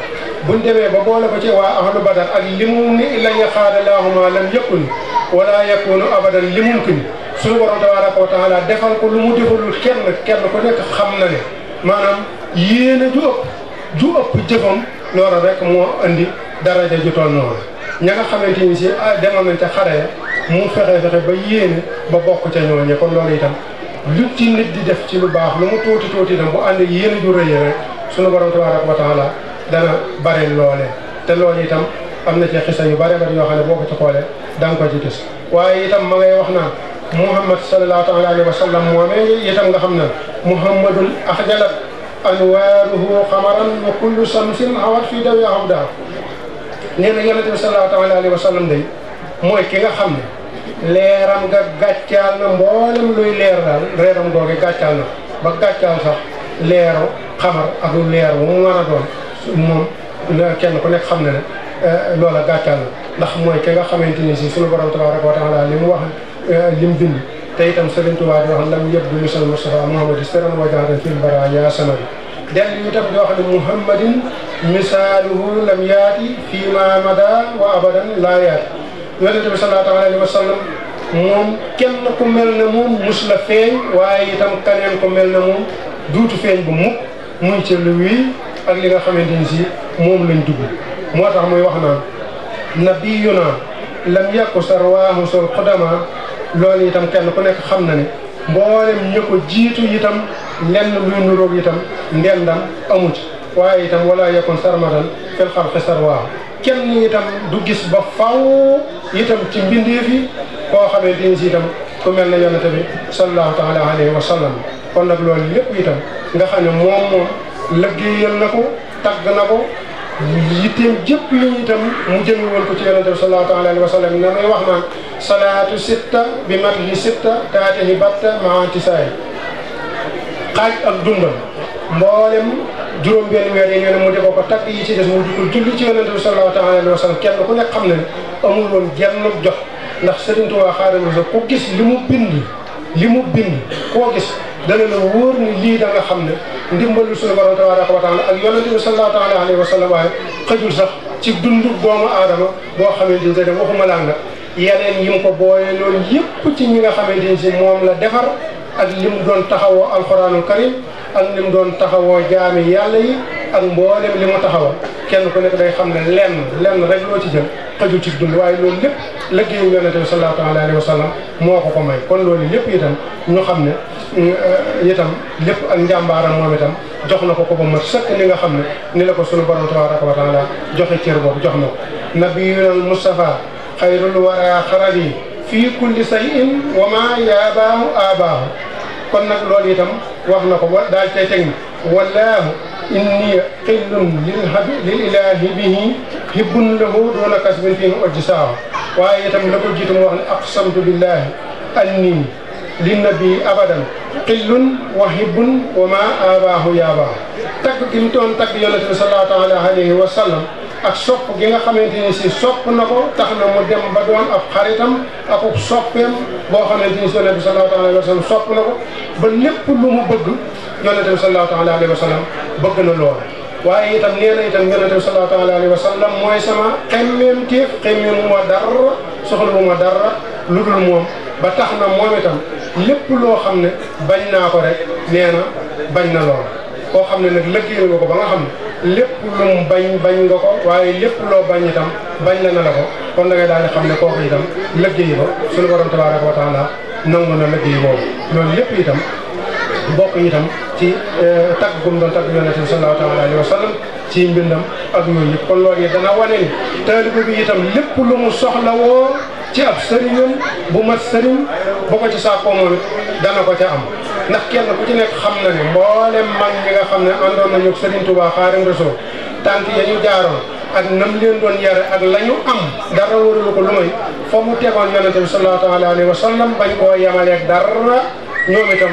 buñ demee ba boole ko ci waa ahlu badar ak limu ni la yaxaada laahuma lam yakun wala yakunu abadan limumkin suñu borom tabaraka wa taala defal ko lu mu defalul kenn ku nekk xam na ne maanaam yéene ju ëpp jëfam loola rek moo andi daraja ju toll noonu ña nga xamante ni si demoon nañ ca xare ya mu fexe ba yéene ba bokk ca ñooñe kon loolu itam lu ci nit di def ci lu baax lu mu tuuti tuuti itam bu ànd yéene ju rëy rek sunu borom tabaraka wa taala dana bare loolee te loolu itam am na ci xisa yu bare bari yoo xam ne boo ko ci xoolee da nga ko ci gis waaye itam ma ngay wax naan Muhammad sallallahu alayhi wa sallam moomee itam nga xam ne Muhammadul axjalat anwaaruhu xamaran wa kullu samsin awat fii daw yaa xam daaw nee na yonente bi sallallahu alayhi wa sallam day mooy ki nga xam ne leeram nga gàccaal na mboolem luy leer daal leeram googu gàccaal na ba gàccaal sax leeru xamar ak leer wu mu mën a doon moom kenn ku nekk xam na ne loola gàccaal na ndax mooy ki nga xamante ni si sunu borom tabaraka wa taala li mu wax li mu bind te itam Sëriñ Tuubaa di wax lam yëpp du misal Mustafa Muhammad siran wajaatan fil baraya samari dellu itam di wax ne Muhammadin misaaluhu lam yaati fii ma mada wa abadan laa yaati yonente bi sallallahu alayhi wa sallam moom kenn ku mel ne moom mus la feeñ waaye itam kaneen ku mel ne moom duutu feeñ bu mukk muy ci lu wii ak li nga xamante ni si moom lañ dugg moo tax muy wax naan nabiyuna lam yakku sarwaahu sol xudama loolu itam kenn ku nekk xam na ne mboolem ñu ko jiitu itam lenn luy nuróog itam ndendam amu ci waaye itam wala yakun sarmadan fil xalqi sarwaahu kenn itam du gis ba faw itam ci mbindeef yi koo xamante ni si itam ku mel ne yonente bi sallallahu taala alayhi wa sallam kon nag loolu lépp itam nga xam ne moom liggéeyal na ko tagg na ko yitteem jëpp yi itam mu jëmi woon ko ci yonente bi sallallahu taala alayhi wa sallam na may wax naan salaatu sitta bi matli sitta taatihi batta maantisaay xaaj ak dundam mboolem juróom benn weer yi nee na mu di ko tagg yi ci des mu di ko julli ci yonente bi sallallahu taala alayhi wa sallam kenn ku nekk xam ne amul woon genn jox ndax Sëriñ Tuubaa Xaadimu Rasuul ku gis li mu bind koo gis dana la wóor ni lii da nga xam ne ndimbalu suñu borom tabaaraka wa taala ak yonente bi sallallahu taala alayhi wa sallam waaye xëjul sax ci dundu doomu aadama boo xamante ni te waxuma laa nag yeneen yi mu ko booyee loolu yëpp ci ñi nga xamante ni si moom la defar ak li mu doon taxawoo alxuraanul karim ak li mu doon taxawoo jaami yàlla yi ak mboolem li mu taxawoo kenn ku nekk day xam ne lenn rek loo ci jël xëjul ci dund waaye loolu lépp liggéeyu yonente bi sallallahu taala alayhi wa sallam moo ko may kon loolu lépp itam ñu xam ne itam lépp ak njàmbaaram moom itam jox na ko ba mat sëkk ni nga xam ne ni la ko sunu borom tabaraka wa taala joxe cër boobu jox na ko nabiyul Mustafa xayrul wara xarali fii kulli shay'in wa ma yaabaahu aabaahu kon nag loolu itam wax na ko daal cay teg ni wallaahu inni xillun lil ilaahi bihi hibbun lahu doona kasbin fii mu ojji saawa waaye itam la ko jiitu mu wax ne aqsamtu billahi anni linnabi abadan xillun wa hibbun wa ma aabaahu yaabaahu tagg gi mu doon tagg yonente bi sallallahu taala alayhi wa sallam ak sopp gi nga xamante ni si sopp na ko tax na mu dem ba doon ab xaritam ak soppeem boo xamante ni si yonente bi sallallahu taala alayhi wa sallam sopp na ko ba lépp lu mu bëgg yonente bi sallallahu taala alayhi wa sallam bëgg na lool waaye itam nee na itam yonente bi sallallahu taala alayhi wa sallam mooy sama xemmeem téef xemmeem ma dara soxla bu ma dara lu dul moom ba tax na moom itam lépp loo xam ne bañ naa ko rek nee na bañ na lool koo xam ne nag lëggéey nga ko ba nga xam ne lépp lu mu bañ nga ko waaye lépp loo bañ itam bañ la na la ko kon da ngay daal di xam ne kooku itam lëggéey ba suñu borom tabaaraka wa taala nangu na lëggéey boobu loolu lépp itam bokk itam ci tagg gum doon tagg yonente bi sallallahu taala alayhi wa sallam ci mbindam ak yooyu yëpp kon loolu yi dana wane ni taalibe bi itam lépp lu mu soxla woo ci ab sëriñam bu mat sëriñ bu ko ci sàkkoo moom it dana ko ca am ndax kenn ku ci nekk xam na ne mboolem mag ñi nga xam ne àndoon nañu Sëriñ Tuubaa Xaadimu Rasuul tànk ya ñu jaaroon ak nam leen doon yare ak la ñu am dara waralu ko lu may fa mu tegoon yonente bi sallallahu taala alayhi wa sallam bañ koo yemaleeg dara ñoom itam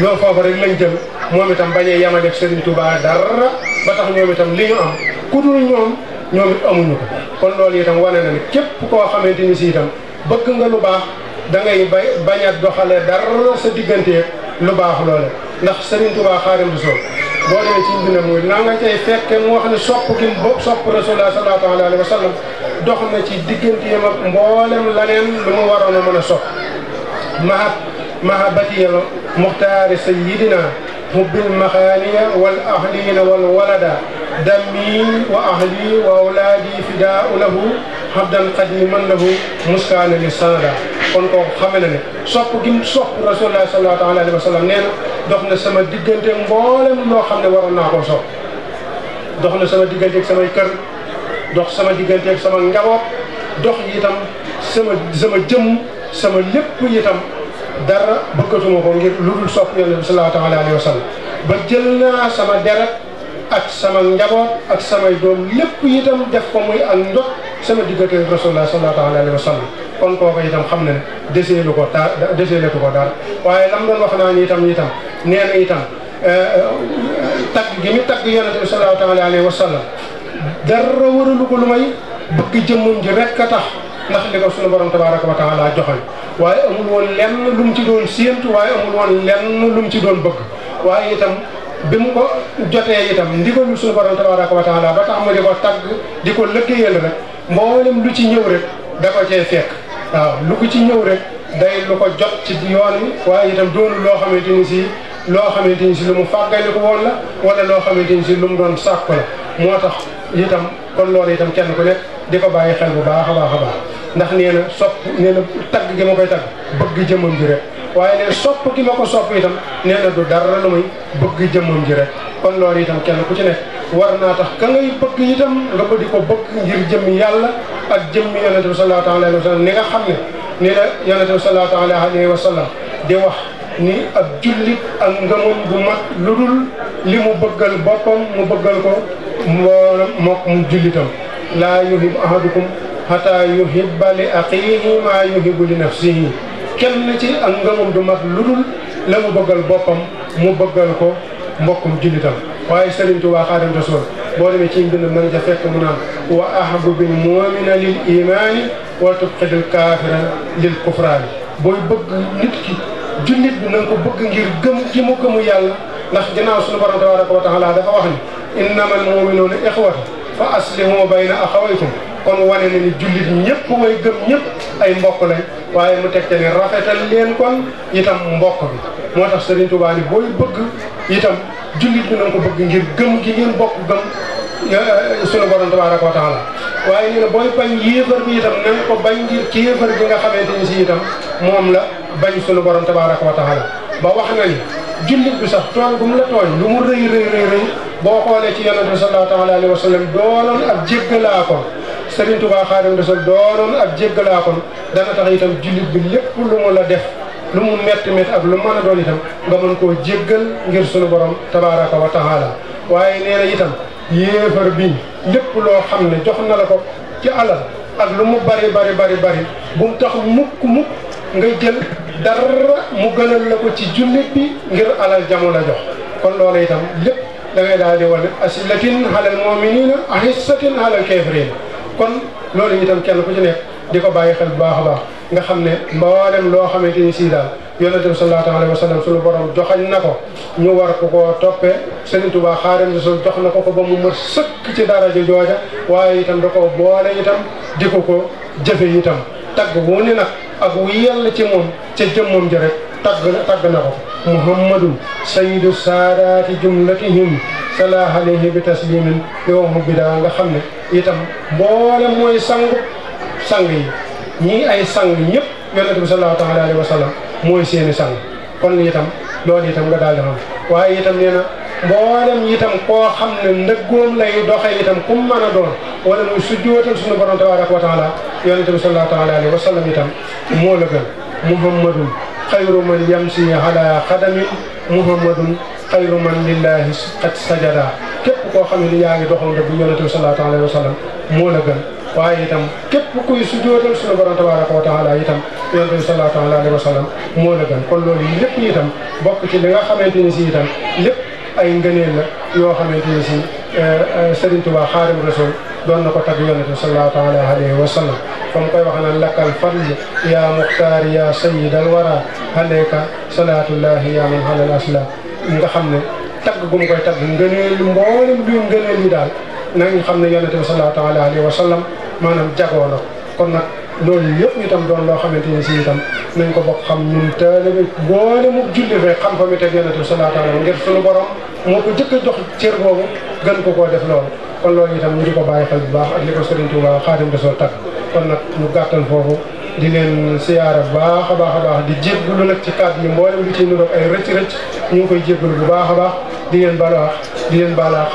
loolu foofu rek lañ jël moom itam bañee yemaleeg Sëriñ Tuubaa dara ba tax ñoom itam li ñu am ku dul ñoom it amuñu ko kon loolu itam wane na ne képp koo xamante ni si itam bëgg nga lu baax da ngay bañ a doxale dara sa digganteeg lu baax loole ndax Sëriñ Tuubaa Xaadimu Rasuul boo demee ci mbindam mooy na nga cay fekke mu wax ne sopp gi bopp sopp Rasulullah sallallahu alayhi wa sallam dox na ci digganteem ak mboolem laneen lu mu waroon a mën a sopp mahabbatiyal muxtaari sayyidina hubbil maxaaniya wal ahliina wal walada dammi wa ahli wa awlaadi fidaau lahu habdan qadiman lahu muskaana li sanada kon koo xame na ne sopp gi mu sopp Rasulullah sallallahu alayhi wa sallam nee na dox na sama diggante mboolem loo xam ne waroon naa koo sopp dox na sama diggante ak samay kër dox sama diggante ak sama njaboot dox itam sama jëmm sama lépp itam dara bëggatuma ko ngir lu dul sopp Yonent bi sallallahu alayhi wa sallam ba jël naa sama deret ak sama njaboot ak samay doom lépp itam def ko muy ak njot sama diggante rasulullah sallallahu alayhi wa sallam kon kooku itam xam ne ne deseelu ko dara waaye lam doon wax naa ni itam nee na itam tagg gi mi tagg yonente bi sallallahu alayhi wa sallam dara waralu ko lu may bëgg jëmmam ji rek a tax ndax li ko sunu borom tabaraka wa taala joxoñ waaye amul woon lenn lu mu ci doon séentu waaye amul woon lenn lu mu ci doon bëgg waaye itam bi mu ko jotee itam ndigalu sunu borom tabaraka wa taala ba tax mu di ko tagg di ko lëggéeyal rek mboolem lu ci ñëw rek da ko cee fekk waaw lu ko ci ñëw rek day lu ko jot ci yoon wi waaye itam doonul loo xamante ni si lu mu fàggale ko woon la wala loo xamante ni si lu mu doon sàkk la moo tax itam kon loolu itam kenn ku nekk di ko bàyyi xel bu baax a baax ndax nee na tagg gi ma koy tagg bëgg jëmmam ji rek waaye nee na sopp gi ma ko sopp itam nee na du dara lu muy bëgg jëmmam ji rek kon loolu itam kenn ku ci nekk war naa tax ka ngay bëgg itam nga di ko bëgg ngir jëmmi yàlla ak jëmmi yonente bi sallallahu alayhi wa sallam ni nga xam ne ni la yonente bi sallallahu alayhi wa sallam di wax ni ab jullit ak ngëmam bu mat lu dul li mu bëggal boppam mu bëggal ko mook mu jullitam laa yuhibbu ahadukum hatta yuhibba li axiihi maa yuhibbu li nafsihi kenn ci ak ngëmam du mat lu dul la mu bëggal boppam mu bëggal ko mbokkum jullitam waaye Sëriñ Tuubaa Xaadimu Rasuul boo demee ci mbind mën ca fekk mu naan wa ahbibul mu'mina lil imaani wa tubxidul kaafira lil kufraani booy bëgg nit ki jullit bi na nga ko bëgg ngir gëm ci mu gëmu yàlla ndax ginnaaw suñu borom tabaraka wa taala dafa wax ni innamal mu'minuuna ixwatu fa aslihu bayna axawaykum kon wane na ni jullit ñëpp way gëm ñëpp ay mbokk lañ waaye mu teg te ne rafetal leen kon itam mbokk bi moo tax Sëriñ Tuubaa ni booy bëgg itam jullit bi na nga ko bëgg ngir gëm gi ngeen bokk gëm suñu borom tabaraka wa taala waaye nee na booy bañ yéefar bi itam na nga ko bañ ngir kéefar gi nga xamante ni si itam moom la bañ suñu borom tabaraka wa taala ba wax na ni jullit bi sax tooñ bu mu la tooñ lu mu rëy boo xoolee ci yonente bi sallallahu alayhi wa sallam doonoon ak jéggalaa kon Sëriñ Tuubaa Xaadimu Rasuul doonoon ak jéggalaa kon dana tax itam jullit bi lépp lu mu la def lu mu métti ak lu mën a doon itam nga mën koo jéggal ngir sunu borom tabaraka wa taala waaye nee na itam yéefar bi lépp loo xam ne jox na la ko ci alal ak lu mu bari bu mu tax mukk nga jël dara mu gënal la ko ci jullit bi ngir alal jamu la jox kon loola itam lépp da ngay daal di wane asillatin alal mu'minina ahissatin alal kafirin kon loolu itam kenn ku ci nekk di ko bàyyi xel bu baax a baax nga xam ne mboolem loo xamante ni sii daal yonente bi sallallahu alayhi wa sallam suñu borom joxañ na ko ñu war ko koo toppee Sëriñ Tuubaa Xaadimu Rasuul jox na ko ba mu mën sëkk ci daraja jooja waaye itam da ko boole itam di ko jëfe itam tagg wu ni nag ak wu yell ci moom ca jëmmam ja rek tagg na ko muhammadun sayyidu saadaati jumlatihim sala alayhi bi taslimin yowmu bidaa nga xam ne itam mboole mooy sang yi ñii ay sang ñëpp yonente bi sallallahu alayhi wa sallam mooy seeni sang kon itam loolu itam nga daal di xam waaye itam nee na mboolem itam koo xam ne ndëggoom lay doxe itam ku mën a doon wala muy sujjootal suñu borom tabaraka wa taala yonente bi sallallahu alayhi wa sallam itam moo la gën muhammadun xayru man yamsi ala xadamin muhammadun xayru man lillahi qad sajada képp koo xam ne yaa ngi doxal ndëgg yonente bi sallallahu alayhi wa sallam moo la gën waaye itam képp kuy sujjootal suñu borom tabaraka wa taala itam yonente bi sallallahu alayhi wa sallam moo la gën kon loolu lépp itam bokk ci li nga xamante ni si itam lépp ay ngëneel la yoo xamante ni si Sëriñ Tuubaa Xaadimu Rasuul doon na ko tagg yonente bi sallallahu alayhi wa sallam fa mu koy wax naan lakkal fadl yaa muxtaar yaa sayyidal wara alayka salaatullahi yaa man halal asla nga xam ne tagg gu mu koy tagg ngëneel mboolem luy ngëneel yi daal na nga xam ne yonente bi sallallahu alayhi wa sallam maanaam jagoo na kon nag loolu yëpp itam doon loo xamante ni si itam nañ ko bokk xam ñun taalibe boole mu julli rek xam fa mi teg yonente bi sallallahu alayhi wa sallam ngir suñu borom moo ko jëkk a jox cër boobu gën ko koo def loolu kon loolu itam ñu di ko bàyyi xel bu baax ak li ko Sëriñ Tuubaa Xaadimu Rasuul tagg kon nag ñu gàttal foofu di leen siyaara baax a baax di jéggalu nag ci kàddu yi mboolem lu ciy nuroog ay rëcc ñu ngi koy jéggalu bu baax a baax di leen balaax